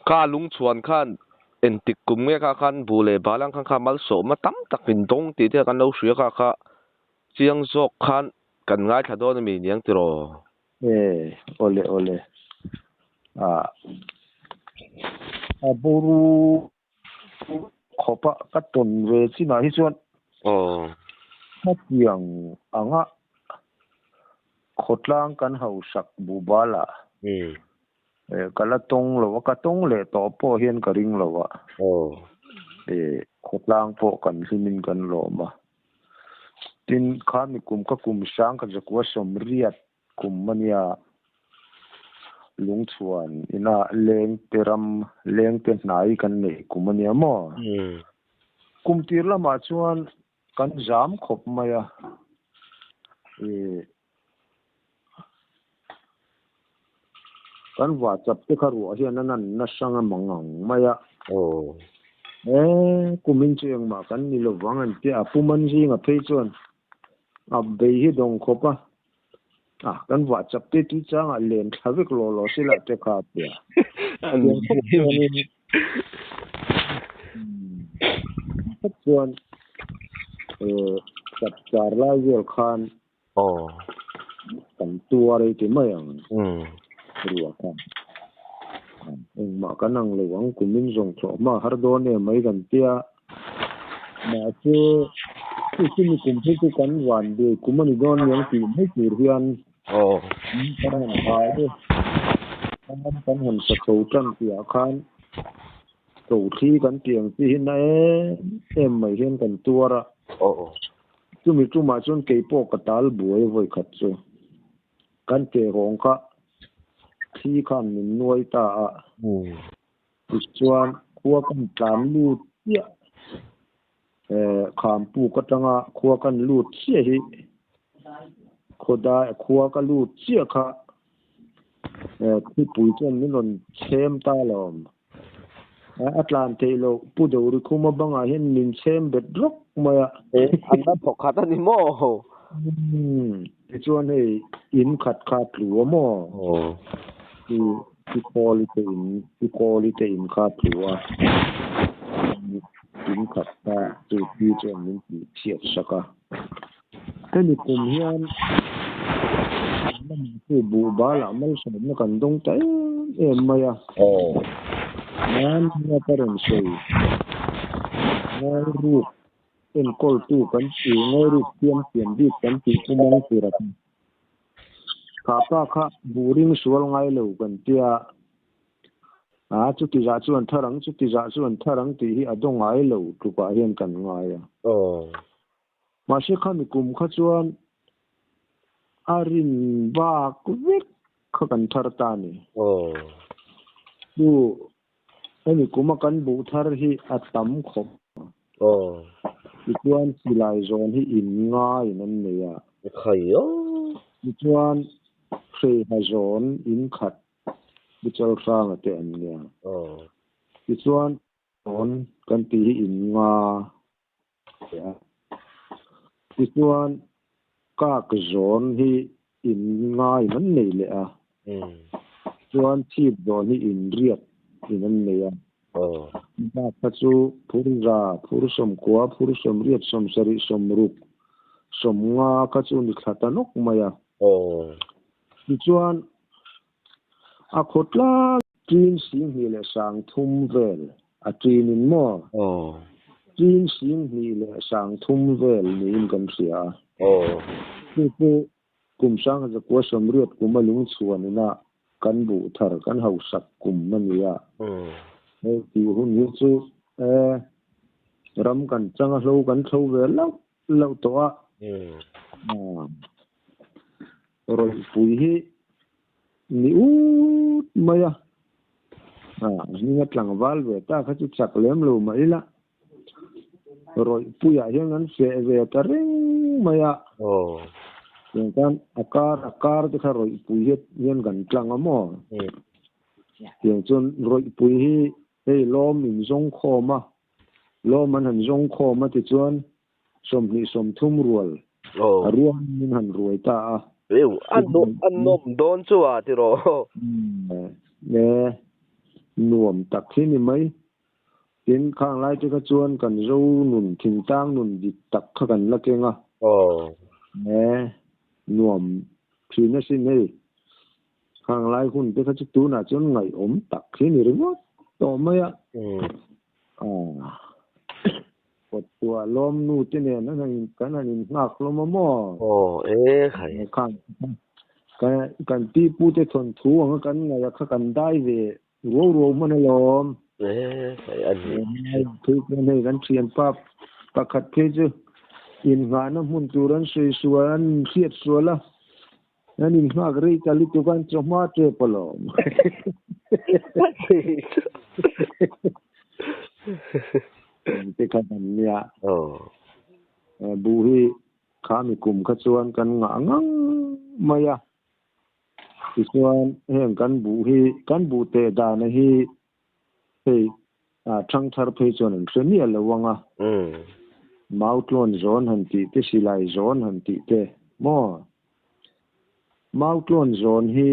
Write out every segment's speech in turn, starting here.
Kha lungchhuan khan engtik kum nge kha khan bu leh bal ang khan kha malsawmna tam tak in dawng tih te kan lo hria kha kha chiang zawk khan kan ngaithla dawn a mi niang tiraw? E awle awle ah a boru khawpa ka tawn ve chinah hi chuan Aw. Hetiang anga khawtlang kan hausak buhbal ah ka la tawng lo a, ka tawng leh tawh pawh hian ka ring lo a. Aw. Khawtlang pawh kan hlimin kan lawm a. Tin, khami kum ka kum sang ka zakua 80 kum a nia, lungchhuan ina lengte ram, lengte hnai kan neih kum a nia maw? Kum tir lamah chuan kan zam khawp mai a, kan vah chap te kha ruah hian a nan nasa nga mang ang mai a. E, kumin chu engmah kan ni lovang an tia, a pu man zinga phei chuan a bei hi dawng khawp a. A, kan vah chap te tui changah len thla vek law law sila te kha a tia. Tiang khawp chuanin khawp chuan chap char lai vel khan kan tuar ei ti mai ang ruah khan. Engmah kan ang lo ang kumin zawng thlawh hma har dawn em mai kan tia. Mahse chu chumi kum phei chu kan van buai kum a ni dawn niang tih mai tur hian kan han hai e. Kan han sa chho tan tihah khan Tothli kan tih ang chi hi na em em mai hian kan tuar a. Chumi tumah chuan kei pawh ka tal buai vawi khat chu. Kan ke hawng kha thli khan min nuai ta a. Tichuan khua kan tlan lut chiah Khampuk atanga khua kan lut chiah hi khawdai khua ka lut chiah kha thupui chuan min rawn chhem ta lo. A tlan theih loh Pu Dori Khuma bangah hian min chhem bet rawk mai a. An la thawk khat a ni maw? Tichuan hei in khat kha tlu a maw? I kawl te in i kawl te in kha tlu a. In khat kha chu pi chuan min tih chhiat sak a. Hemi kum hian chu buhbal ah malsawmna kan dawng ta em em mai a. Nan nia ka rawn sawi ngai ruk enkawltu kan tih ngai ruk thiam thiam bik kan tih pu mang tur a. Kha pa kha buh ring sual ngai lo kan tia. A chuti zah chuan thar ang chuti zah chuan thar ang tih hi a daw ngai lo tlukah hian kan ngai a. Mahse khami kum kha chuan a rin bak vek kha kan thar ta a ni. Chu hemi kuma kan buh thar hi a tam khawp. Tichuan silai zawn hi in ngaiin an nei a. Tichuan hreiha zawn in khat Bichal hranga te an nia. Tichuan zawn kan tih hi in nga a. Tichuan kak zawn hi in ngaiin an nei leh a. Chuan chhip zawn hi in riat in an nei a. Bak kha chu phur za, phur 90, phur 80, 70, 60, 50 kha chu ni thla ta nawk mai a. Tichuan a khawtlang ṭin 2300 vel a ṭinin maw? Ṭin 2300 vel niin kan hria a. Chu chu kum 1980 kuma lungchhuan ina kan buh thar kan hausak kum a ni a. Hei tih hun hi chu e ram kan chang a hlo kan thlo ve loh loh tawh a. Rawihpui hi ni ut mai a, a hminga tlangval ve ta kha chu chak lem lo mah ila, Rawihpuiah hian kan feh ve ta reng mai a, tiang khan a kar a kar te kha Rawihpui hian kan tlang a maw? Tiang chuan Rawihpui hi hei lawm in zawng khawm a, lawm an han zawng khawm a tichuan 20, 30 rual a ruang in han ruai ta a. Eu, a nawm dawn chu a tiraw? E, Nuam tak hi ni mai. Tin, khang lai te kha chuan kan zo nun, thingtlang nun dik tak kha kan la keng a. E, nuam thin asin hei. Khang lai hun te kha chu tunah chuan ngaihawm tak hi ni ringawt tawh mai a. Kawt tuah lawm nu te nen an han kan han innghak hlawm a maw? Aw e khai. Khan kan pi pu te thawnthu anga kan ngaih a kha kan dai ve ruau ruau hman alawm. E khai a ni. Phei chuan hei kan thianpa pakhat phei chu innghahna hmun tur an sawi sual an inhriat sual a, an innghak rei ta lutuk a an chawhma tep alawm. Te kha kan nia. Buh hi khami kum kha chuan kan ngah ngang mai a. Tichuan heng kan buh hi kan buh teh dana hi hei thangthar phei chuan an hre miah lo ang a. Mautlawn zawn han tih te silai zawn han tih te maw? Mautlawn zawn hi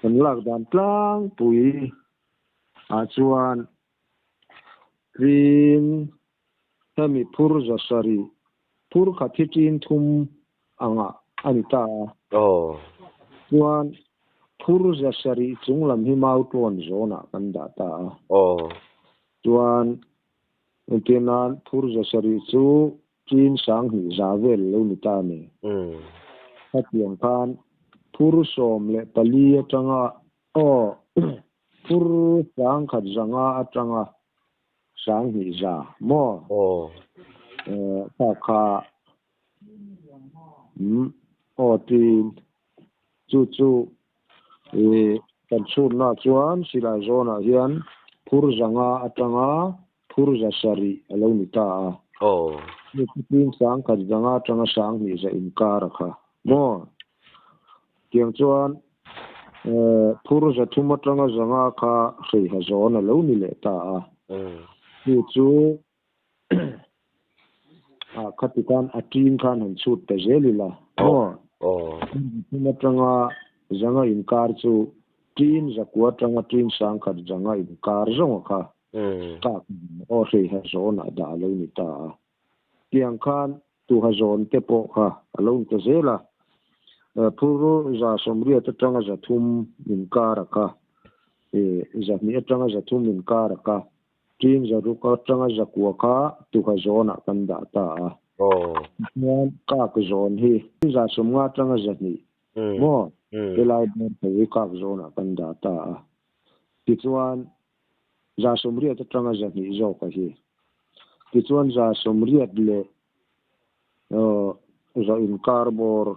kan lak dan tlangpui ah chuan rin hemi phur za sarih phur khat hi ṭin thum angah a ni ta a. Chuan phur za sarih chung lam hi mau tlawn zawnah kan dah ta a. Chuan entir nan phur za sarih chu ṭin sanghnih za vel lo ni ta a ni. Hetiang khan phur 14 atanga aw phur sangkhat zanga atanga sanghnih za maw? Kha kha umm aw tiin chu chu ih kan chhunna chuan silai zawnah hian phur zanga atanga phur za sarih a lo ni ta a. Chu chu tiin sangkhat zanga atanga sanghnih za inkar a kha maw? Tiang chuan phur 300 atanga 500 kha hreiha zawn a lo ni leh ta a. Chu chu khati khan a ṭin khan han chhut ta zel ila maw? 300 atanga 500 inkar chu ṭin 900 atanga ṭin 1000 500 inkar zawng a kha kak aw hreiha zawnah dah a lo ni ta a. Tiang khan tuha zawn te pawh kha a lo ni ta zel a. Phur 180 atanga 300 inkar a kha, 200 atanga 300 inkar a kha, ṭin 600 atanga 900 kha tuha zawnah kan dah ta a. Tichuan kak zawn hi 150 atanga 200 maw helai bawr tho hi kak zawnah kan dah ta a. Tichuan 180 atanga 200 zawk a hi. Tichuan 180 leh 100 inkar bawr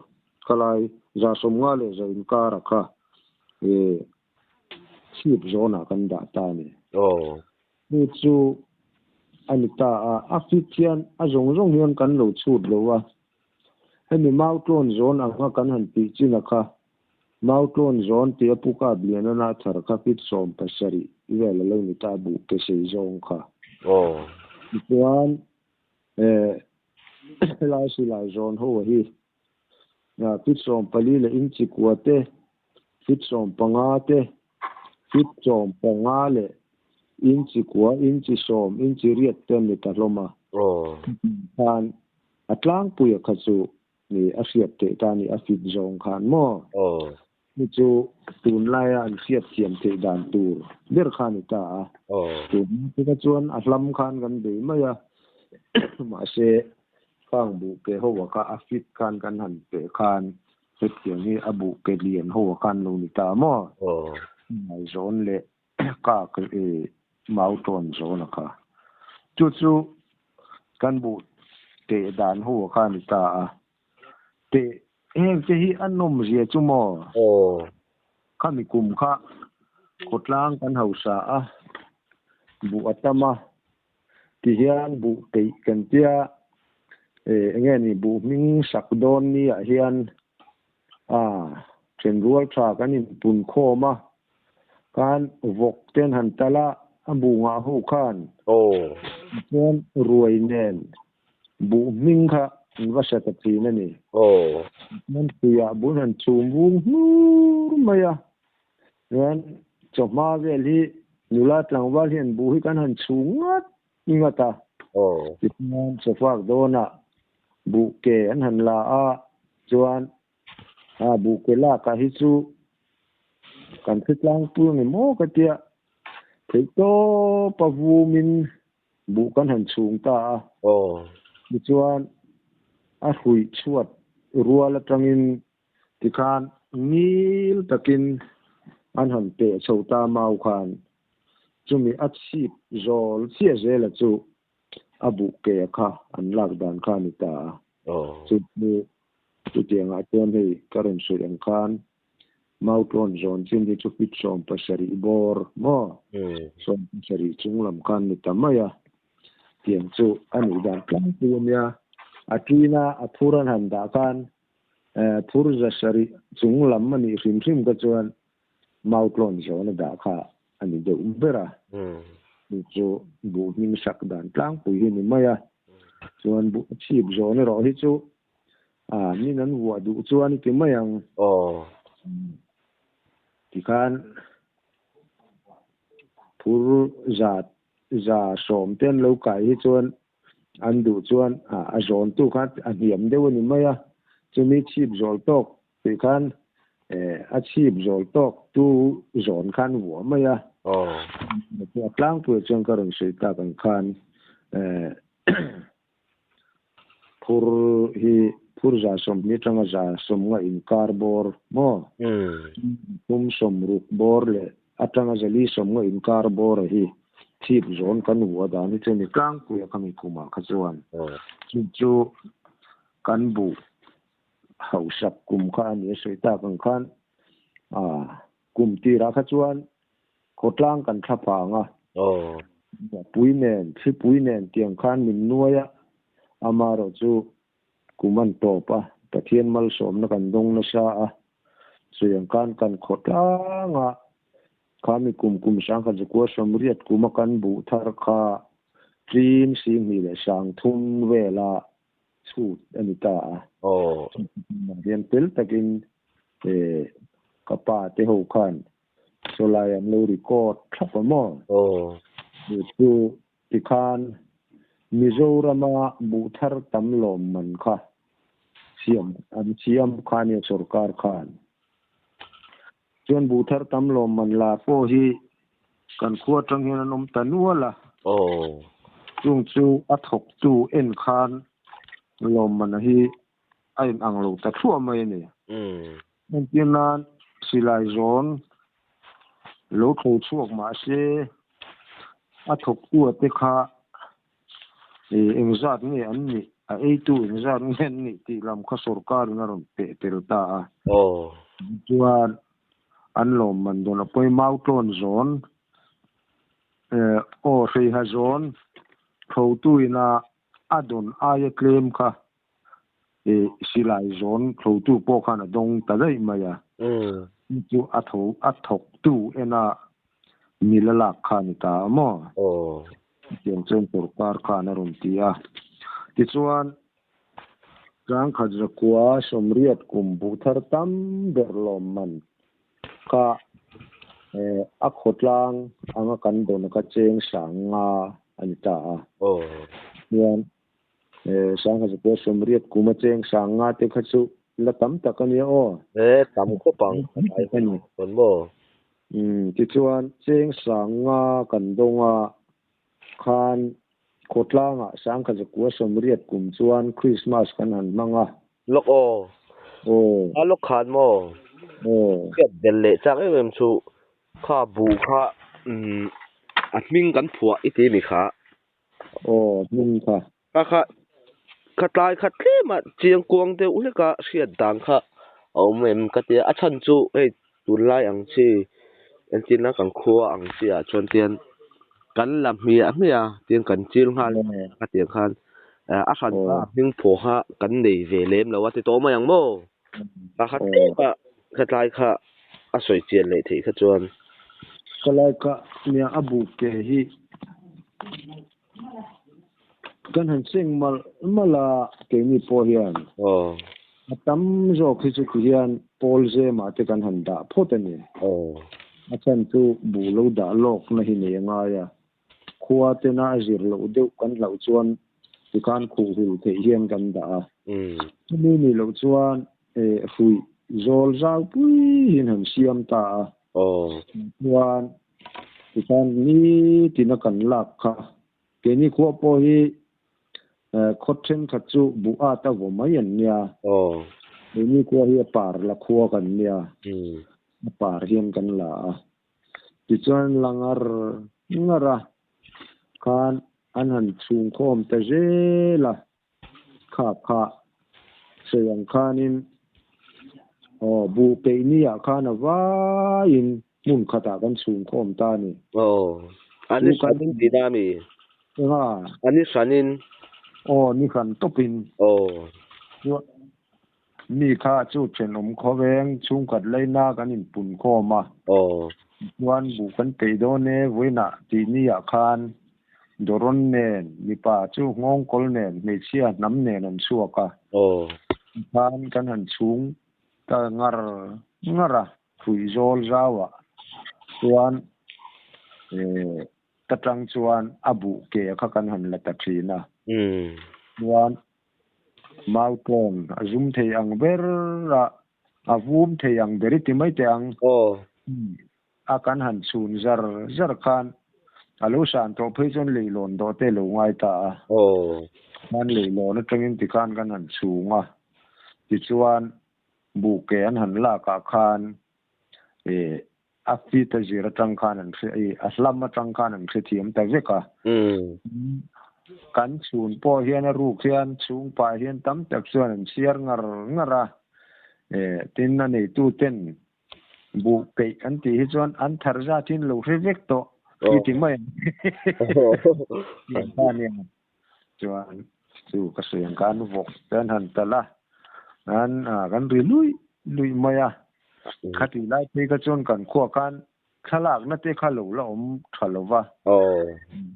khalai 150 leh 100 inkar a kha chhip zawnah kan dah ta a ni. Chu chu a ni ta a, a fit hian a zawng zawng hian kan lo chhut lo a. Hemi mautlawn zawn anga kan han tih chin a kha Mautlawn zawn tih a pu kap lian a nah thar kha fit 17 vel a lo ni ta buh ke sei zawng kha. Tichuan helai silai zawn ho hi fit 14 leh inchi kua te, fit 15 te, fit 15 leh inchi kua, inchi 10, inchi riat te an ni ta hlawm a. Khan a tlangpuia kha chu Ni a hriat theih ta ni a fit zawng khan maw? Ni chu tunlaia an hriat thiam theih dan tur ber kha ni ta a. Tunlai te kha chuan a hlam khan kan bei mai a, mahse khang buh ke ho ah kha a fit khan kan han peh khan hetiang hi a buh ke lian ho ah khan lo ni ta maw? Ngaihzawn leh kak mau tawn zawn a kha. Chu chu kan buh teh dan ho a kha ni ta a. Teh heng te hi a nawm zia chu maw? Khami kum kha khawtlang kan hausa a, buh a tam a, tihian buh peih kan tia eng nge ni buh hming sak dawn ni ah hian thenrual tha kan inpun khawm a. Khan vawk ten han tal a, a buh ngah ho khan chuan ruai nen buh hming kha an va hre ta thin a ni. Chuan tuiah bul han chhum vung hnur mai a, chuan Chawhma vel hi nula tlangval hian buh hi kan han chhu ngat ngat a. Tichuan chawfak dawnah buh ke an han la a, chuan a buh ke lakah hi chu kan hre tlangpui ang em aw ka tia, theihtawpa vumin buh kan han chhung ta a. Tichuan a hruih chhuat rual atangin Tikhan ngil takin an han peh chho ta mau khan chumi a chhip zawl chiah zela chu a buh ke kha an lak dan kha a ni ta a. Chu chu chutiangah chuan hei ka rawn sawi ang khan Mautlawn zawn chin hi chu feet 70 bawr maw 70 chung lam khan ni ta mai a. Tiang chu a nih dan tlangpui a nia. A ṭina a phur an han dah khan Phur 700 chung lam a nih hrim hrim kha chuan Mautlawn zawn a dah kha a ni deuh ber a. Chu chu buh hming sak dan tlangpui hi a ni mai a. Chuan buh chhip zawn erawh hi chu min an vuah duh chuan i ti mai ang. Tikhan phur 110 te an lo kai hi chuan An duh chuan a zawntu kha a hniam deuh a ni mai a, chumi chhip zawl tawk tih khan a chhip zawl tawk tu zawn khan vuah mai a. A tlangpuiah chuan ka rawn sawi tak ang khan phur hi phur 120 atanga 150 inkar bawr maw? 360 bawr leh Atanga 450 inkar bawr a hi chhip zawn kan vuah dan hi chu ni tlangpui a khami kumah kha chuan chu chu kan buh hausak kum kha a ni a sawi tak ang khan kum tirah kha chuan khawtlang kan thla phang a, pui nen thlipui nen tiang khan min nuai a, amaherawh chu Kum an tawp a, Pathian malsawmna kan dawng nasa a, chutiang khan kan khaw tlanga khami kum kum 1980 kuma kan buh thar kha tlin 23,000 vela chhut a ni ta a. Hian fel takin ka pa te ho khan sawlai an lo record thlap a maw? Chu Tikhan Mizorama buh thar tam lawmman kha siam an siam kha nia sorkar khan. Chuan buh thar tam lawmman la pawh hi kan khua atang hian an awm ta nual a. Chung chu a thawktu en khan lawmman hi a in ang lo ta thluah mai a ni. Entir nan silai zawn lo tho chhuak mah se a thawktu a te kha engzat nge an nih, a eitu engzat nge an nih tih lam kha sorkar in a rawn peh tel ta a. Chuan an lawmman dawn a pawi Mautlawn zawn aw Hreiha zawn thotu ina a dawn aia tlem kha silai zawn thlotu pawh khan a dawng ta daih mai a. Chu chu a tho a thawktu ena mil a lak kha a ni ta a maw? Chutiang chuan sorkar khan a rawn ti a. Tichuan, 1980 kum buh thar tam ber lawmman kha a khawtlang anga kan dawn kha cheng 5000 a ni ta a. Chuan 1980 kuma cheng 5000 te kha chu la tam tak a nia aw. Tam khawp ang a tlai hun a rawn maw? Tichuan cheng 5000 kan dawng a, khan khawtlangah 1980 kum chuan Christmas kan han hmang a. Lawk aw. A lawk khan maw? Hriat belh leh chak em em chu kha buh kha a hming kan phuah i ti mi kha. Aw hming kha. Kha kha kha tlai kha tlem a chiang kuang deuh hlek a hriat dan kha a awm em ka tia a chhan chu hei tunlai ang chi entirna kan khua ang chi ah chuan tian kan la hmiah hmiah a tiang kan chil nghal ka tiang khan a hran pa hming phuah kha kan nei ve lem lo a ti tawh mai ang maw kha kha tlem a kha tlai kha a sawi chian leh theih kha chuan. Ka lai kha nia a bu ke hi kan han cheng malh malh a keini pawh hian a tam zawk hi chu ti hian pawl zemah te kan han dah phawt a ni. A chhan chu buh lo dah lawkna hi nei a ngai a, khua tena a zir loh deuh kan hlauh chuan tikhan khuh hul theih hian kan dah a. Chumi nih loh chuan hruih zawl zau pui hian han siam ta a. Chuan tikhan nitina kan lak kha keini khua pawh hi khaw thenkhat chu buh at a vaw mai an nia. Keini khua hi a par la khua kan nia. A par hian kan la a. Tichuan la ngar ngar a khan an han chhungkhawm ta zel a. Kha kha sawi ang khanin aw buh peih ni ah khan a vaiin hmun khatah kan chhungkhawm ta a ni. Aw, a ni hranin tihna a mi? Enga? A ni hranin? Aw, ni hran tawpin. Aw. Chuan mi kha chu thenawm khawveng chhungkhat laina kan inpun khawm a. Aw. Chuan buh kan peih dawn e vawiinah tih ni ah khan Doron nen, mipa chu nghawngkawl nen, hmeichhia hnam nen an chhuak a. Aw. Tikhan kan han chhung ta ngar ngar a, hruih zawl zauah chuan ta tang chuan a buh ke kha kan han la ta thin a. Chuan Mautlawn a zum thei ang ber a, a vum thei ang ber i ti mai teh ang. Aw. A kan han chhun zar zar khan a lo san tawh phei chuan leihlawn dawh te lo ngai ta a. Khan leihlawn atangin tikhan kan han chhung a, tichuan buh ke an han lak ah khan eh a fit a zir atang khan an hre eh a hlam atang khan an hrethiam ta vek a. Kan chhun pawh hian a ruk hian chhung pah hian tam tak chuan an chhiar ngar ngar a, eh tin a neitu ten Buh peih an tih hi chuan an thar zat hi an lo hre vek tawh i ti mai ang. Chuan chu ka sawi ang khan vawk te an han talh a, an kan ri luih luih mai a. Khatih lai phei kha chuan kan khuah khan thlalakna te kha lo la awm tha lo va.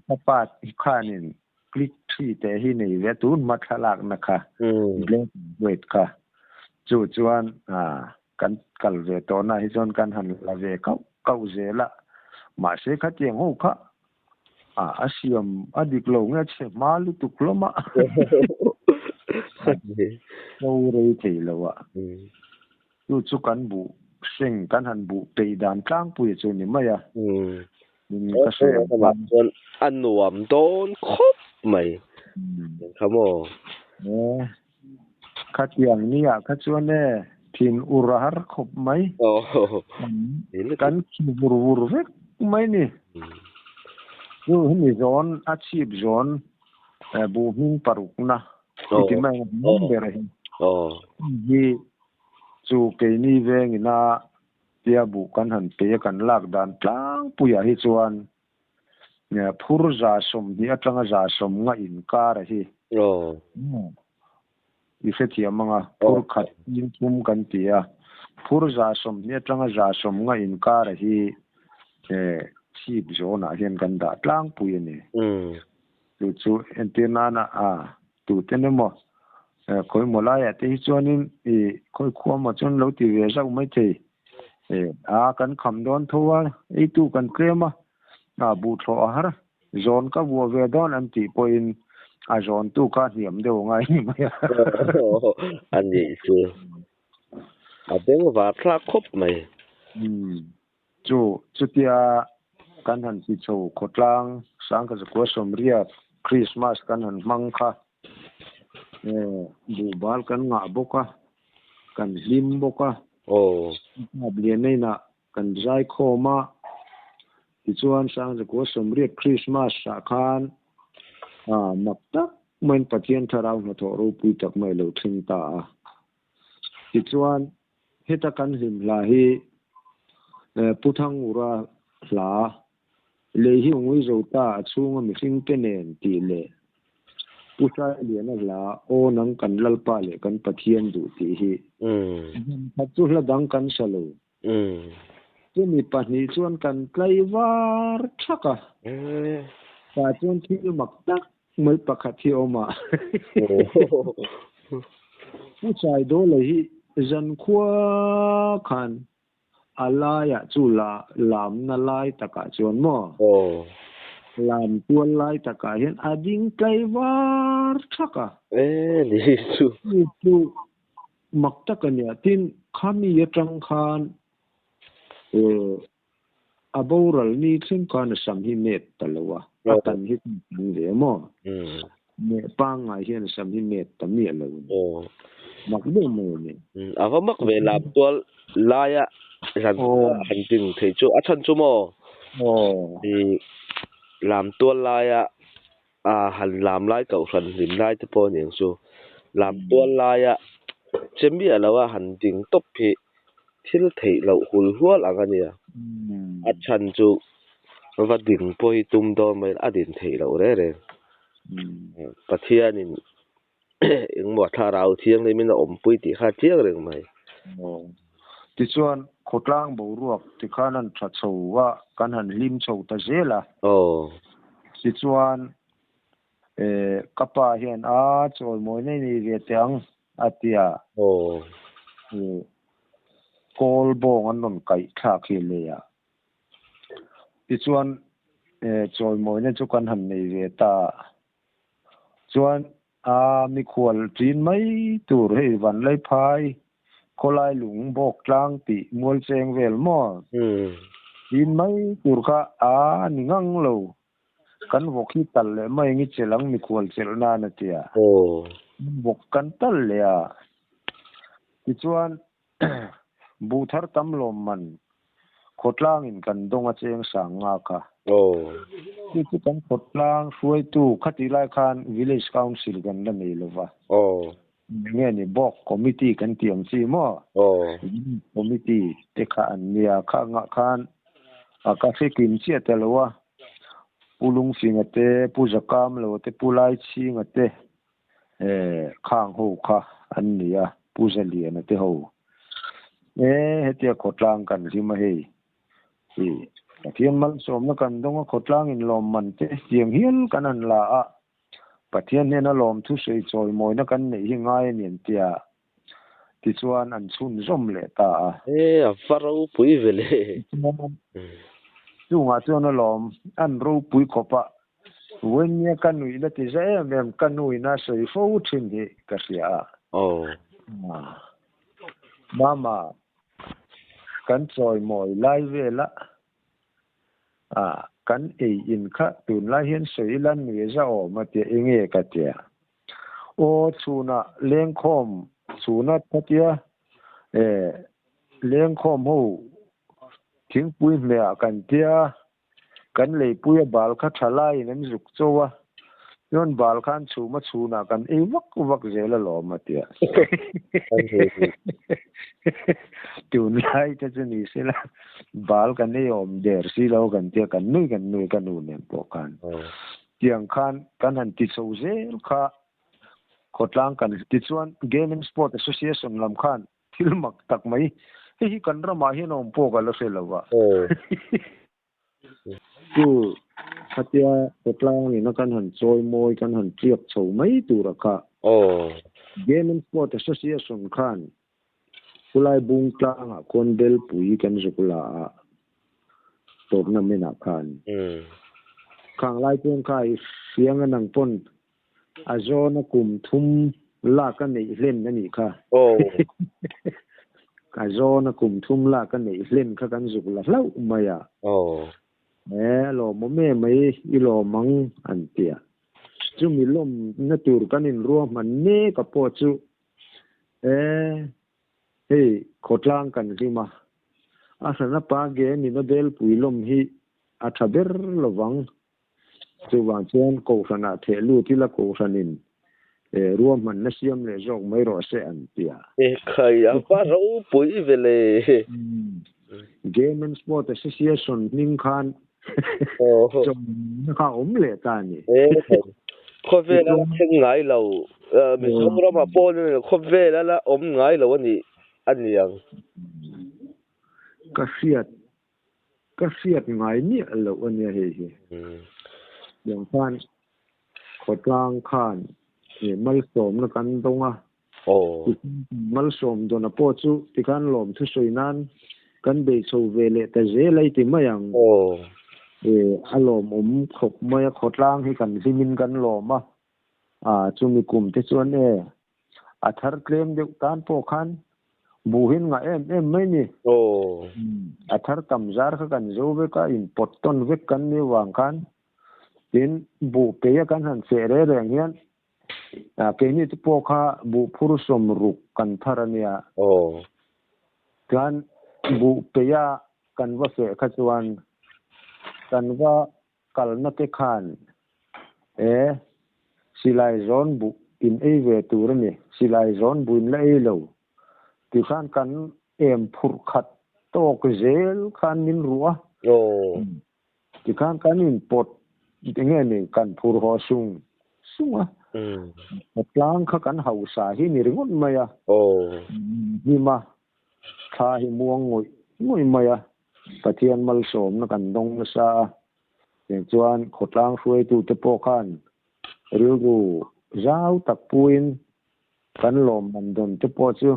Ka pa khanin click 3 te hi nei ve tun hma thlalakna kha black and white kha. Chu chuan Kan kal ve tawhna hi chuan kan han la ve kauh kauh zel a, mahse khatiang ho kha a siam a dik lo nge chhe hma lutuk hlawm a, ko rei thei lo a, chu chu kan buh seng kan han buh peih dan tlangpui chu ni mai a, ka sawi ang khan. Chuan a nuam dawn khawp mai, kha maw? Khatiang nia kha chuan e, thin ur a har khawp mai. Kan khi vur vur vek mai ni. Chu hemi zawn a chhip zawn buh hming parukna i ti mai ang ber hi. Hi chu keini vengina tia buh kan han pe kan lak dan tlangpuiah hi chuan Phur 20 atanga 70 inkar a hi. I hrethiam ang a, phur khat in thum kan ti a. Phur 20 atanga 70 inkar a hi chhip zawnah hian kan dah tlangpui a ni. Chu chu entir nana a tuten emaw khawimaw laiah te hi chuanin i khawi khua maw chuan lo ti ve zauh maithei. A kan kham dawn tho a, eitu kan tlem a, a buh thlawh a har, zawn ka vuah ve dawn an tih pawhin a zawntu kha hniam deuh ngai ni mai a. A nih chu. A bengvar thlak khawp mai. Chu chutia kan han ti chho khawtlang Sangkazakua Sawmriat Krismas kan han hmang kha buhbal kan ngah bawk a, kan hlim bawk a, Kap lian inah kan zai khawm a, tichuan Sangzakua Sawmriat Krismas ah khan mak tak maiin Pathian thlarau hnathawh ropui tak mai a lo thleng ta a. Tichuan heta kan hlim hla hi Pu Thangura hla Lei hi ungui zo ta a chhunga mihring te nen tih leh Pu Sailiana hla Aw nang kan Lalpa leh kan Pathian duh tih hi khat chu hla dang kan sa lo. Chumi pahnih chuan kan tlai var thak a. Tah chuan thil mak tak mai pakhat hi a awm a. Pu Saidawla hi zankhua khan. A laiah chu la lamna lai takah chuan maw? Aw. Lam tual lai takah hian a ding tlai var thak a. E ni chu. Chu chu mak tak a nia. Tin, khami atang khan e a boral ni thleng khan a sam hi met ta lo a. A tan hi kan tan ve maw? Meh pangngai hian a sam hi met ta miah lo a ni. Mak deuh mai a ni. A va mak ve lam tual laia zan han ding thei chu a chhan chu maw? I lam tual laia han lam lai kohhran hlim lai te pawh a ni ang chu. Lam tual laia che miah lo a han ding tawp hi thil theih loh hul hual ang a nia. A chhan chu va ding pawh hi tum dawn mai a din theih loh reng reng. Pathianin engmaw thlarau thianghlimin a awmpui tih kha a chiang reng mai. Tichuan khawtlang boruak tikhan an tha chho a, kan han hlim chho ta zel a. Tichuan ka pa hian a chawimawi nei nei ve teh ang a ti a. Kawl bawng an rawn kaih thlak hi lei a. Tichuan chawimawina chu kan han nei ve ta. Chuan a mikhual ṭin mai tur hei Vanlaiphai khawlai lung bawk tlang tih mual cheng vel maw? Ṭin mai tur kha a ni ngang lo. Kan vawk hi tal leh mai ngi chelh ang mikhual chelh nan a ti a. Vawk kan tal leh a. Tichuan Buh thar tam lawm man khawtlangin kan dawng a cheng sang nga kha. Chu chu kan khawtlang hruaitu khatih lai khan Village Council kan la nei lo va. Enge ni Bawk Committee kan tih ang chi maw? Village Committee te kha an nia. Kha ngah khan ka hre kim chiah ta lo a. Pu Lungfinga te, Pu Zakamlo te, Pu Laichhinga te Khang ho kha an ni a, Pu Zaliana te ho. E, hetia khawtlang kan hlim a hei. I Pathian malsawmna kan dawng a, khawtlang inlawmman te tiang hial kan han la a, Pathian hnena lawmthu sawi chawimawina kan neih hi ngai a ni an tia. Tichuan an chhunzawm leh ta a. E, a va ropui ve le. Chungah chuan a lawm, an ropui khawp a. Vawinnia ka nuih la ti za em em, ka nuin a sawi fo thin hi ka hria a. Mama, kan chawimawi lai vela kan ei in kha tunlai hian sawi ila nuih za awm a tia, enge ka tia. Aw chhunah lengkhawm chhuna khatia eh lengkhawm ho thingpui hmehah kan tia kan leipuia bal kha tha laiin an zuk cho a chuan bal khan chhuma chhunah kan ei vak vak zel alawm a tia tunlai te chu ni sela bal kan ei awm der si lo kan tia kan nui kan nui ka nu nen pawh khan. Tiang khan kan han ti chho zel kha khawtlang kan tichuan Game and Sport Association lam khan thil mak tak mai hei hi kan ramah hian a awm pawh ka la hre lo a. Chu khatia khawtlang ina kan han chawi mawi kan han tliak chho mai tura kha Game and Sport Association khan khulai bung tlangah khuan belpui kan zuk la a tournament ah khan khang lai chuan kha i hriang a nang pawn a zawna kum thum lak a neih hlen a nih kha a zawna kum thum lak a neih hlen kha kan zuk la hlauh mai a e a lawmawm em mai i lawm ang an ti a chumi lawmna tur kan inruahman mek a pawh chu E, hei khawtlang kan hlim a, a hrana pa ge nina belpui lawm hi a tha ber lovang. Chuvang chuan Kohhranah theh lut ila Kohhranin ruahmanna siam leh zawk mai rawh se an ti a. E khai, a va ropui ve le. Game and Sport Association hming khan chawmna kha a awm leh ta a ni. E khai, khawvel a la thleng ngai lo, Mizoramah pawh khawvel a la awm ngai lo a nih a ni ang. Ka hriat, ka hriat ngai miah loh a nia hei hi. Tiang khan khawtlang khan malsawmna kan dawng a, malsawm dawna pawh chu tikhan lawmthu sawi nan. Kan bei chho ve leh ta zel a i ti mai ang. E, a lawmawm khawp mai a, khawtlang hi kan hlimin kan lawm a, a chumi kum te chuan e, a thar tlem deuh tan pawh khan buhin ngah em em mai ni. A thar tam zar kha kan zo vek a, inpawt tawn vek kan nih vang khan tin buh peia kan han feh reng reng hian keini te pawh kha buh phur 60 kan thar a nia. Chuan buh peia kan va feh kha chuan kan va kalna te khan e silai zawn buh in ei ve tur a ni, silai zawn buh in la ei lo tikhan kan em phurh khat tawk zel khan min ruh a. Tikhan kan inpawt enge ni kan phur haw sung sung a, tlang kha kan hausa hi ni ringawt mai a, hnim a, thla hi muang ngawih ngawih mai a, Pathian malsawmna kan dawng nasa a, tiang chuan khawtlang hruaitute pawh khan rilru zau tak puiin kan lawmman dawn te pawh chu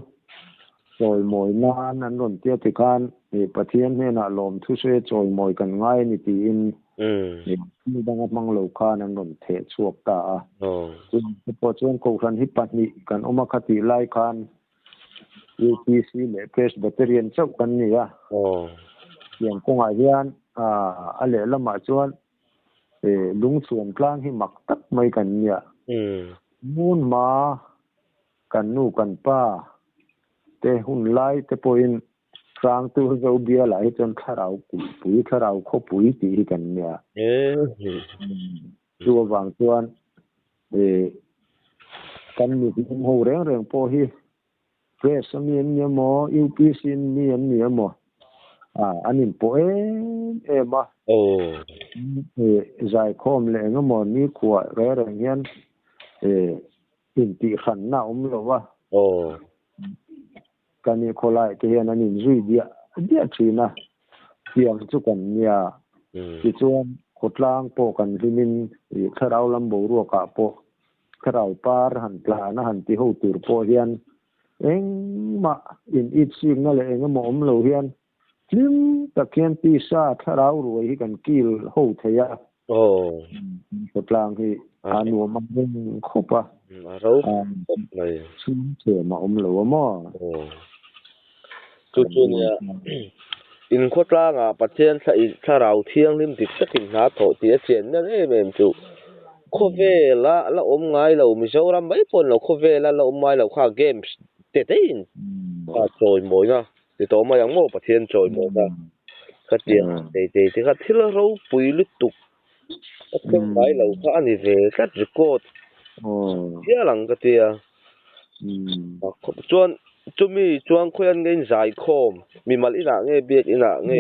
chawimawi nan an rawn tia tikhan Pathian hnenah lawmthu se chawimawi kan ngai a ni tiin thil danga hmang lo khan an rawn theh chhuak ta a. Chuvang te pawh chuan Kohhran hi pahnih kan awm a khatih lai khan UPC leh Presbyterian chauh kan ni a. Tiang kawngah hian a lehlamah chuan Lungchhuan tlang hi mak tak mai kan nia. Hmun hma kan nu kan pa te hun lai te pawhin Hrangtu zo bialah hi chuan thlarau kulhpui, thlarau khawpui tih hi kan nia. Chu avang chuan kan mihlim ho reng reng pawh hi Press a mi an ni emaw, UPC mi an ni emaw, an inpawh em em a. Zaikhawm leh eng emaw nikhua reng reng hian intihhranna a awm lo va. Kan i khawlai te hian an inzui diah diah thin a, tiang chu kan nia. Tichuan khawtlang pawh kan hlimin thlarau lam boruakah pawh Thlarau par han tlan a han ti ho tur pawh hian engmah in itsikna leh engemaw awm lo hian hlim tak hian tisa thlarau ruai hi kan kil ho thei a. Khawtlang hi a nuam ang reng khawp a. A ro khawp mai. Chhung thiam a awm lo a maw? Chu chu nia in khawtlangah Pathian thlarau thianghlim dik takin hna thawh tih a chian ngang em em chu. Khawvela la awm ngai lo Mizoram mai pawh ni lo khawvela la awm ngai lo kha games te teiin kha chawimawina ti tawh mai ang maw Pathian chawimawina ka ti ang tei tei te kha thil ropui lutuk a thleng ngai lo kha a ni ve tlat record hial ang ka tia chuan chumi chuan khawiah nge in zaikhawm mimal inah nge biak inah nge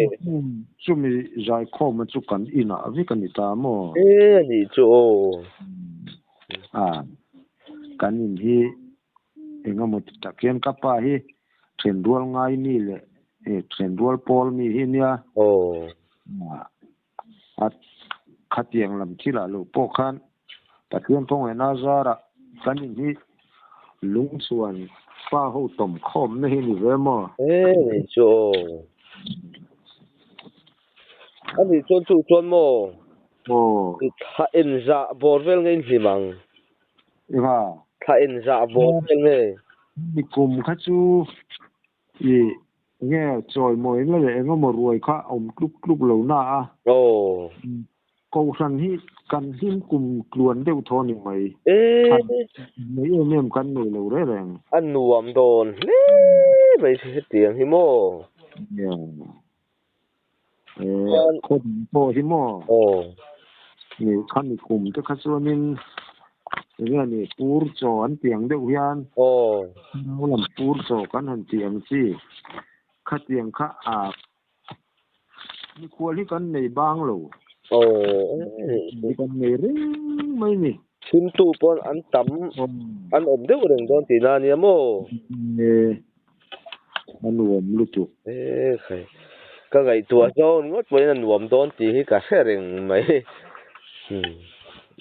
chumi zaikhawma chu kan inah vek a ni ta maw e a nih chu aw a kan in hi engemaw ti tak hian ka pa hi thenrual ngai mi leh thenrual pawl mi hi nia aw A khatiang lam thilah loh pawh khan Pathian khawngaihna zarah kan in hi lungchhuan pa ho tawm khawmna hi ni ve maw? E ni chu aw. A nih chuan chu chuan maw? Aw. Thla en zah bawr vel nge in hlim ang? Enga? Thla en zah bawr vel nge? Nikum kha chu I nge chawimawina leh engemaw ruai kha a awm tluk tluk lo na a. Aw. Kohhran hi kan hlim kum tluan deuh thaw ni mai. Thlan mai em em kan nei lo reng reng. A nuam dawn hle mai hetiang hi maw. Chuan khaw dang pawh hi maw? Aw. Ni khami kum te kha chuanin enge ni pur chaw an tih ang deuh hian Aw. Nau lam pur chaw kan han tih ang chi khatiang kha a mikhual hi kan nei bang lo. Aw. Kan nei reng mai ni. Chhimtu pawn an tam an awm deuh reng dawn tihna a nia maw? A nuam lutuk. E khai. Ka ngaihtuah zawn ngawt pawhin a nuam dawn tih hi ka hre reng mai.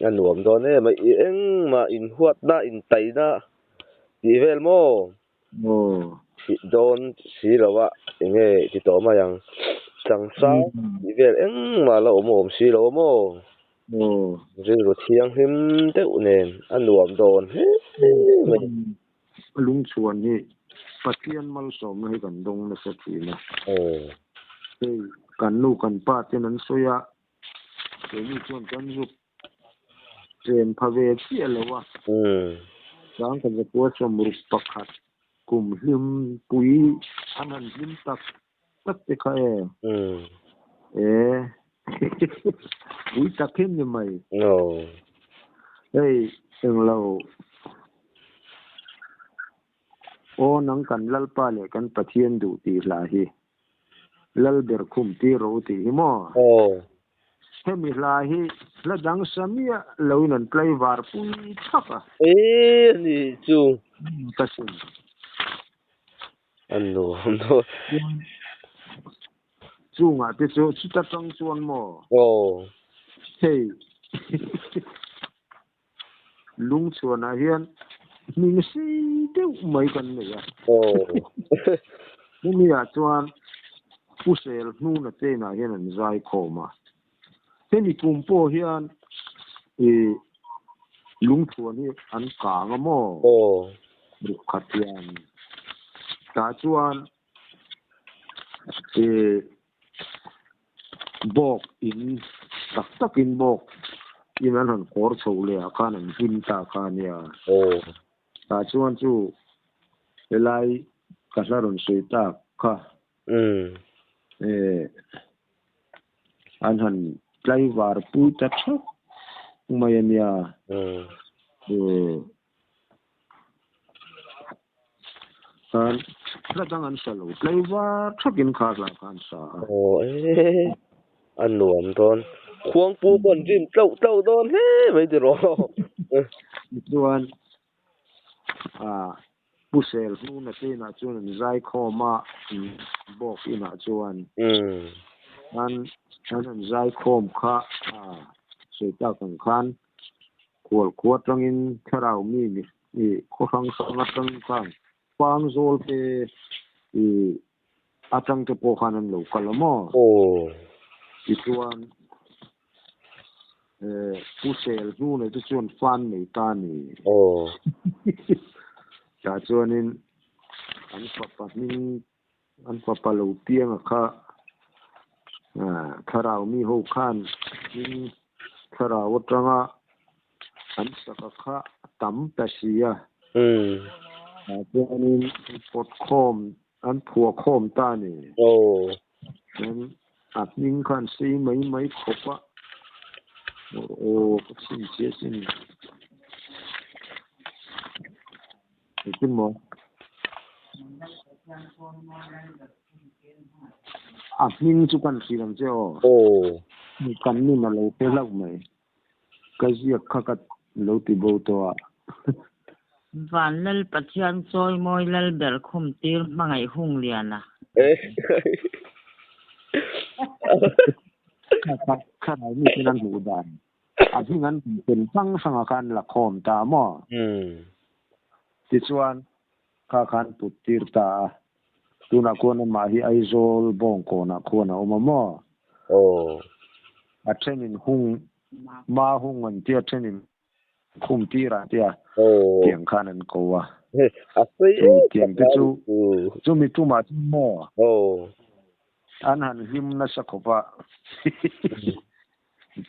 A nuam dawn em a, i engmah inhuatna, intaina tih vel maw? Aw. Dawn si lo a, enge ti tawh mai ang. Changsang tih vel engmah la awm awm si lo a maw? Rilru thianghlim deuh nen a nuam dawn hle mai. Lungchhuan hi Pathian malsawmna hi kan dawng nasa thin a. Hei kan nu kan pa ten an sawi a, keini chuan kan zuk Chen pha ve chiah lo a. Chang ka zakua 61 kum hlim pui an han hlim tak tak te kha e. E pui tak hi ni mai. Hei englo. Aw nang kan Lalpa leh kan Pathian duh tih hla hi Lalber khum tir rawh u tih hi maw? Hemi hla hi hla dang sa miah loin an tlaivar pui thak a. E ni chu. Ka sin. A nuam dawn. Chungah te chu chuta tang chuan maw? Aw. Hei. Lungchhuanah hian hming sei deuh mai kan nei a. Hemi-ah chuan Pu Sel hnuna chenah hian an zai khawm a. Hemi kum pawh hian i lungchhuan hi an kang a maw? Ruk khat hian. Tah chuan i Bawk in tak takin bawk in an han kawr chho leh ah khan an hlim ta kha a nia. Tah chuan chu helai ka hla rawn sawi tak kha an han tlaivar pui ta thak mai a nia. Khan hla dang an sa lo tlaivar thakin kha hla kha an sa a. Aw e a nuam dawn. Khuangpu pawh an rim tloh tloh dawn hle mai tiraw. Tichuan ah Pu Sel hnuna te inah chuan an zai khawm a, bawk inah chuan an an zai khawm kha ah sawi tak ang khan Khual khua atangin thlarau mi i khaw hrang hrang atang khan pang zawl te i atang te pawh khan an lo kal a maw? Tichuan Pu Sel hnu nei te chuan fan nei ta a ni. Tah chuanin an fapa hming An fapa lo pianga kha thlarau mi ho khan hming thlarau atanga an saka kha a tam ta si a. Tah chuanin an pawt khawm, an phuah khawm ta a ni. Chuan a hming kha an sei mai mai khawp a. Aw ka chhinchhiah sin. Engtin maw? A hming chu kan hrilh ang che aw. Kan nun a lo pe hlauh mai. Ka ziak kha ka lo ti bo tawh a. Van Lal Pathian chawi mawi Lal ber khum tir hmangaih hung lian a. Kha rai mi ten an hmuh dan. A hming an hmuh tel hrang hrangah khan la khawm ta maw? Tichuan, kha khan put tir ta a. Tunah khuan amah hi Aizawl Bawngkawnah khuan a awm a maw? A thenin hung, ma hung an tia, a thenin khum tir an tia, tiang khan an ko a. Chu tiang te chu, chumi tumah chuan maw? An han hlim nasa khawp a.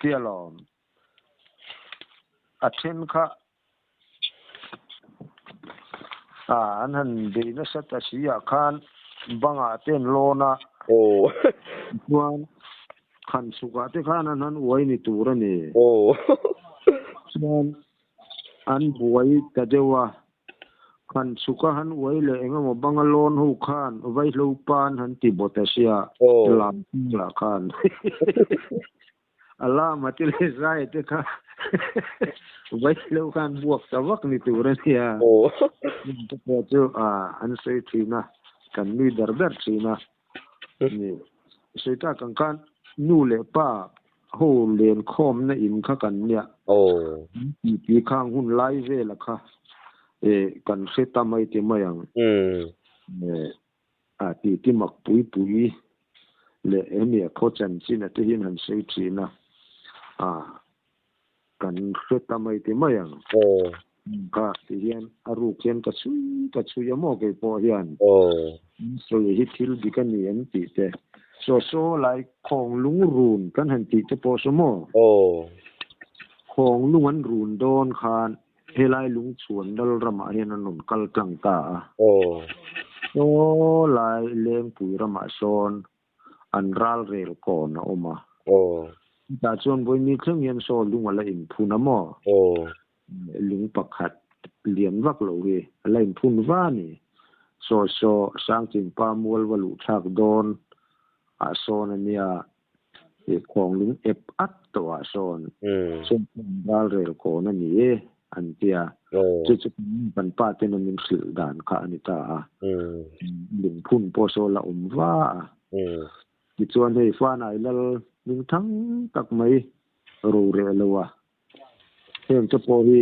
Tia lawm. A then kha a an han bei nasa ta si ah khan bangah te an lawn a. Chuan khan chhukah te khan an han uai ni tur a ni. Chuan an buai ta deuh a. Khan chhuk a han uai leh eng emaw banga lawn ho khan vaihlo pan han ti bawt a sia lam lah khan a lam a ti leh zai te kha vaihlo khan buak ta vak ni tur a nia te pawh chu an sawi thin a kan nui ber ber thin a ni sawi tak ang khan nu leh pa ho len khawmna in kha kan nia tih tih khang hun lai vela kha kan hre ta mai ti mai ang. A titi mak pui pui leh hemi a khaw chanchin a te hian han sawi thin a, a kan hre ta mai ti mai ang. Kha ti hian a ruk hian ka chhui ka chhui a maw kei pawh hian. Sawi hi thil dik a ni em tih te. Saw saw lai khawng lung run kan han tih te pawh saw maw. Khawng lung an run dawn khan Helai lungchhuan lal ramah hian an rawn kal tlang ta a. Saw lai Lengpui ramah sawn an ral rel kawn a awm a. Chutah chuan vawimi thleng hian saw lung a la inphun a maw? Lung pakhat lian vak lo hi a la inphun va a ni. Saw saw Sangchinpa mual va luh thlak dawn ah sawn a nia. He khuang lung ep at tawhah sawn sawn ral rel kawn a ni e an ti a. Chu chu kan pa ten a min hrilh dan kha a ni ta a. Lungphun pawh saw la awm va a. Tichuan hei Fanai lal hming thang tak mai ro reh lo a. Heng te pawh hi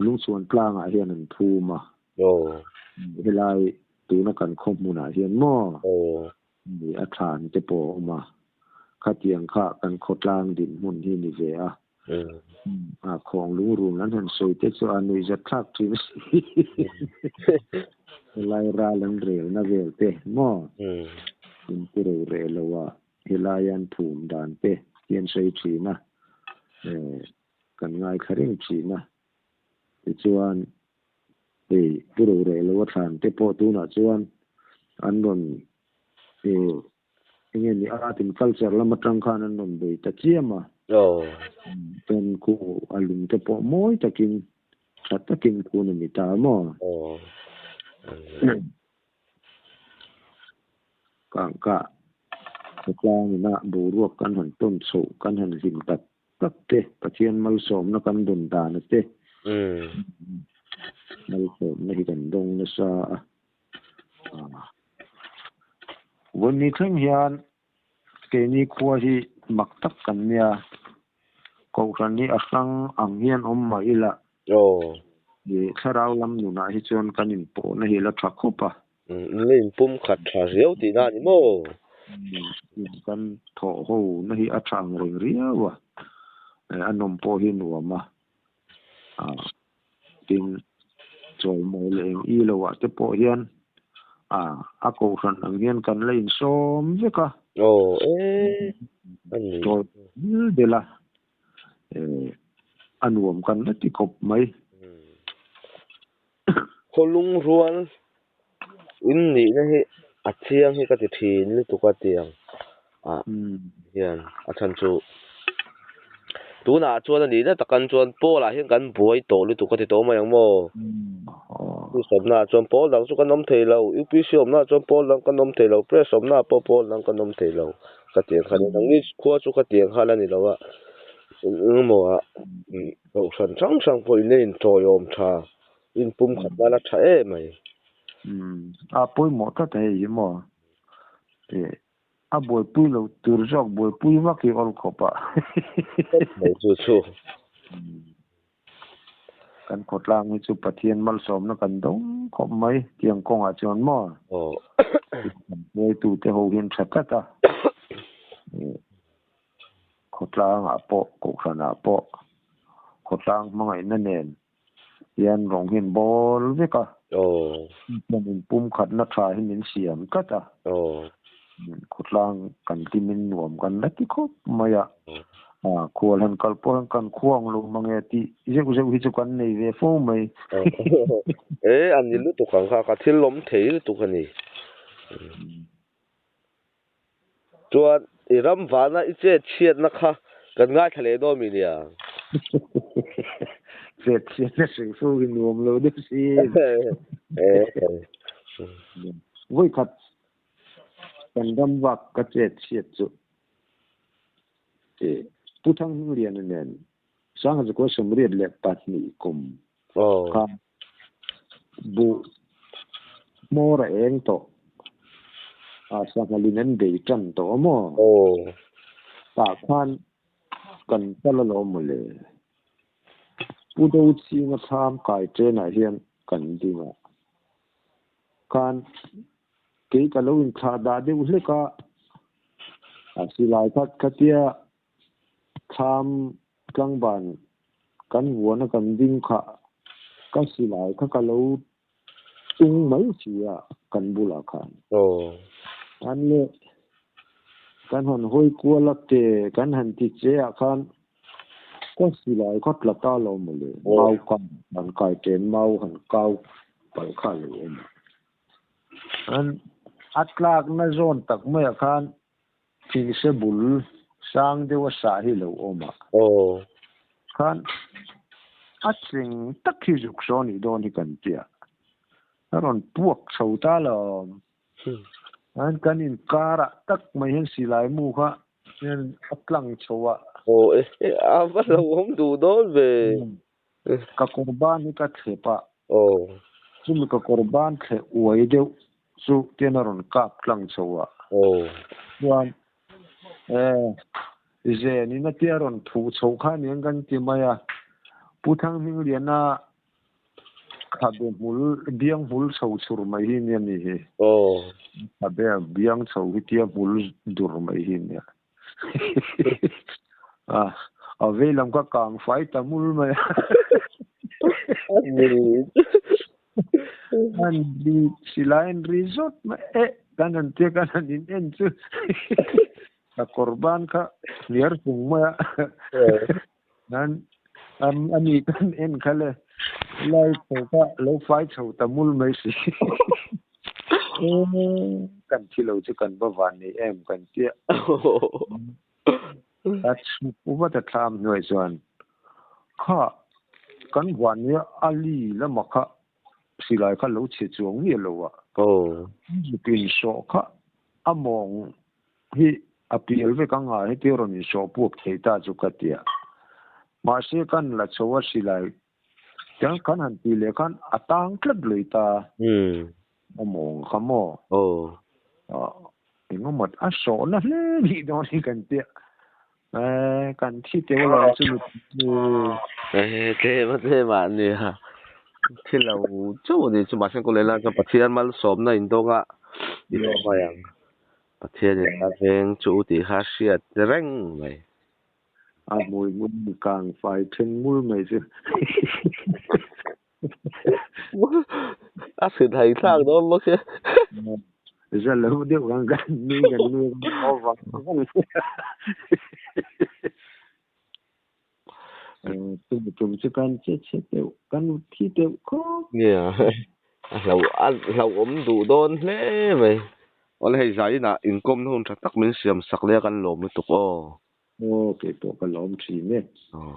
lungchhuan tlangah hian an phum a. Helai tuna kan khaw hmunah hian maw? Ni a thlan te pawh a awm a, khatiang kha kan khawtlang dinhmun hi ni ve a. A khawng lungrun an han sawi te chu a nuihzat thlak thin a si. Helai ral an relna vel te maw? In pu ro reh lo a, helai an phum dan te hi an sawi thin a, kan ngaithla reng thin a. Tichuan hei pu ro reh lo a thlan te pawh tunah chuan an rawn eh enge ni art and culture lam atang khan an rawn bei ta chiam a. Chuan khu a lung te pawh mawi takin tha takin khun a ni ta maw? Kangkah khawtlangina boruak kan han tawn chhoh kan han hlim tak tak te, Pathian malsawmna kan dawn dan a te, malsawmna hi kan dawng nasa a. Vawiin thleng hian keini khua hi mak tak kan nia, Kohhran hi a hrang ang hian awm mah ila, thlarau lam nunah hi chuan kan inpawhna hi a la tha khawp a. In la inpum khat tha riau tihna a ni maw? Kan thawh ho na hi a tha ang reng riau a, a nawm pawh hi nuam a, tin chawimawi leh eng i lo ah te pawh hian a kohhran ang hian kan la insawm vek a. Aw e a ni. Chawi bil bel a, a nuam kan la ti khawp mai. Khawlung rual in nihna hi a chiang hi ka ti thin lutuk a tiang ah hian a chhan chu tunah chuan a nihna takan chuan pawl ah hian kan buai tawh lutuk a ti tawh mai ang maw? Sawmna ah chuan pawl dang chu kan awm thei lo, UPC awmna ah chuan pawl dang kan awm thei lo, press awmna ah pawh pawl dang kan awm thei lo ka ti ang khan nangni khua chu ka ti ang khan a ni lo a engemaw ah Kohhran hrang hrang pawh in a intawiawm tha, in pumkhat nana tha em mai. Umm, a pawimawh tlat a hei hi maw? Eh, a buaipui lo tur zawk buaipui vak hi awl khawp a. Tlat mai chu chu. Kan khawtlang hi chu Pathian malsawmna kan dawng khawp mai tiang kawngah chuan maw? Aw. Kan hruaitute ho hian tha tlat a. Eh. Khawtlangah pawh, Kohhranah pawh khawtlang hmangaihna nen hian rawng hi an bawl vek a. Chuan inpumkhatna tha hi min siam tlat a. Khawtlang kan hlimin nuam kan la ti khawp mai a. Khual han kal pawh hian kan khuang lo mange tih zeuh zeuh hi chu kan nei ve fo mai. E, a ni lutuk ang kha, ka thil awm thei lutuk a ni. Chuan i ram vana i chet chhiatna kha kan ngaithla leh dawn mi nia? Chet chhiatna hring fo hi nuam lo deuh si. Vawikhat kan ram vak ka chet chhiat chu Pu Thanghmingliana nen Sangha 82 kum kha Buh hmawr a eng tawh. A sanghalin an bei tan tawh a maw? Tah khan kan kal alawm mawle. Pu Do Chinga thlam kai ṭenah hian kan ding a. Khan kei ka lo inthlah dah deuh hlek a, a silai kha khatia thlam tlangban kan vuana kan ding kha ka silai kha ka lo tung mai si a kan bulah khan. An le kan han hawi kual a ke kan han ti che ah khan ka silai kha tla ta lo mawle mau kan han kai ten mau han kau palh kha a lo awm a. An a tlakna zawn tak maiah khan thingse bul sang deuh a sah hi lo awm a. Khan a cheng tak hi zuk saw nih dawn hi kan tia. A rawn puak chho ta lo. An kan inkarah tak mai hian silai mu kha hian a tlang chho a. Aw e, a va lo awm duh dawn ve. Ka kawr ban hi ka thlep a. Chumi ka kawr ban thleh uai deuh chu tian a rawn kap tlang chho a. Chuan zen in a tia rawn thuh chho kha aniang kan ti mai a. Pu Thanghmingliana khabe hmul biang hmul chho chhur mai hi nia ni hi. Khabe biang chho hi tia hmul dur mai hi nia. A vei lam kha kang fai ta mul mai a. An ri silai an ri zawt mai e kan han tia kan han in en chu ka kawr ban kha hniar chung mai a. Nan ani kan en kha le lai chho kha lo fai chho ta mul mai si. Kan thi lo chu kan va van nei em kan tia. A chhuk vat a thlam hnuai chuan kha kan van nia a li lama kha silai kha lo chhe chuang miah lo a. Zuk insawh kha a mawng hi a pial vek ang a, heti rawn insawh puak thei ta chu ka ti a. Mahse kan la chho a silai tiang kan han tih leh khan a tang tlat lui ta. A mawng kha maw? Engemaw a sawhna hle nih dawn hi kan ti a. Kan thi teuh lo chu mi Tlem a tlem ah nia thi lo chauh a ni chu mahse kawleh lai chuan Pathian malsawmna indawng a i lawm mai ang. Pathian in a veng chu u tih kha hriat reng mai. A hmui hmun kang fai then mul mai chu. A hrilh hai thlak dawn bawk sia. Za lo deuh ang kan nui kan nui ang haw vang vang. Tum tum chu kan che chhe deuh kan thi deuh khawp. Nia a hlo a hlauhawm duh dawn hle mai. Awle hei zainah inkawmna hun tha tak min siam sak leh a kan lawm lutuk aw. Aw keipawh ka lawm thin e. Aw.